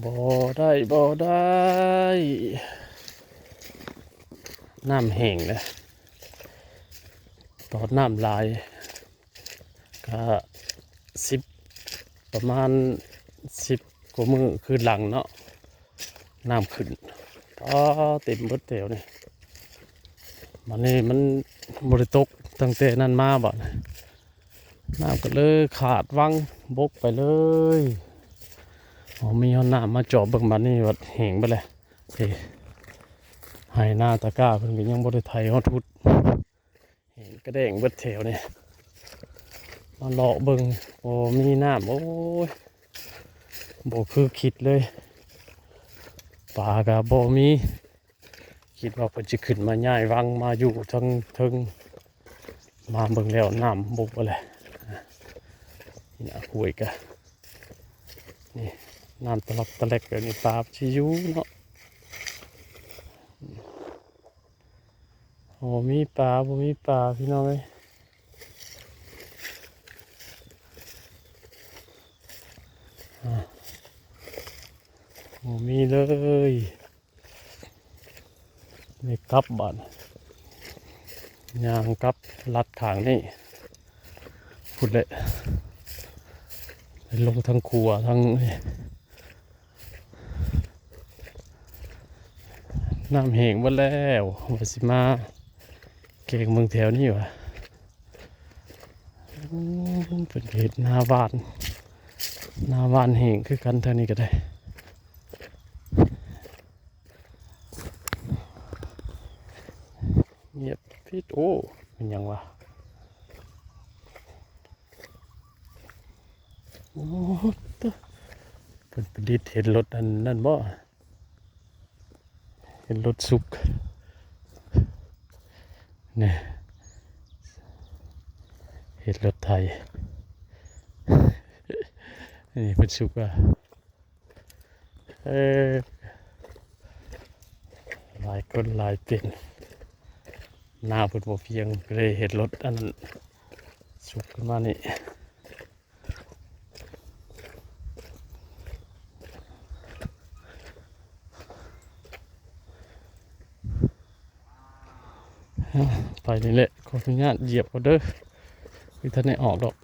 ບໍ່ໄດ້ ບໍ່ໄດ້ ນ້ຳແຫ້ງແລ້ວ ຕອນນ້ຳຫຼາຍ ກະສິບ ປະມານສິບກວ່າມື້ຄືນຫຼັງເນາະ ນ້ຳຂຶ້ນ ປາ ເຕັມເບິດແຖວນີ້. ບາດນີ້ມັນບໍ່ໄດ້ຕົກຕັ້ງແຕ່ນັ້ນມາ ບາດນີ້ນ້ຳກໍເລີຍຂາດວັງບົກໄປເລີຍ. ໂອ້ ມີຮອດນ້ຳມາຈອບເບິ່ງ ບາດນີ້ບັດແຫ້ງເບິດແລ້ວ. ເອີ ໄຮ່ນາຕາກ້າເພິ່ນກໍຍັງບໍ່ໄດ້ໄຖຮອດພຸດ ແຫ້ງກະແດ້ງເບິດແຖວນີ້ ມາເລາະເບິ່ງ ໂອ້ ມີນ້ຳ ໂອ້ຍ ບໍ່ຄືຄິດເລີຍ ປາກະບໍ່ມີ ຄິດວ່າເພິ່ນຊິຂຶ້ນມາຍ້າຍວັງມາຢູ່ເທິງເທິງ ມາເບິ່ງແລ້ວນ້ຳບົກເບິດແລ້ວ. ນີ້ນະ ຫ້ວຍກະ ນີ້ ນ້ຳຕະລັກຕະແລັກແບບນີ້ ປາຊິຢູ່ເນາະ. ໂອ້ ມີປາ ບໍ່ມີປາ ພີ່ນ້ອງເອີຍ ອາ ບໍ່ມີເລີຍ. ນີ້ກັບບາດ ຍ່າງກັບລັດຂ້າງນີ້ ພຸ້ນແຫຼະ ລົງທາງຂົວທາງນີ້. ນ້ຳແຫ້ງເບິດແລ້ວ ວ່າຊິມາແກງເບິ່ງແຖວນີ້ຫວາ. ໂອ້ ເພິ່ນເຮັດນາຫວ່ານ ນາຫວ່ານແຫ້ງຄືກັນ ທາງນີ້ກໍໄດ້. ງຽບປິດ ໂອ້ ແມ່ນຫຍັງຫວາ? ໂອ້ ເພິ່ນປະດິດ ເຫັນລົດອັນນັ້ນບໍ່? ເຫັນລົດສຸກ ນີ້ ເຫັນລົດໄຖ ນີ້ເພິ່ນສຸກວ່າ ເອີ ຫຼາຍຄົນຫຼາຍເປັນ ນາເພິ່ນບໍ່ພຽງ ກໍເລີຍເຮັດລົດອັນນັ້ນສຸກຂຶ້ນມານີ້. ໄປນີ້ແຫຼະ ຂໍອະນຸຍາດຢຽບກ່ອນເດີ ຄືທັນໄດ້ອອກດອກ.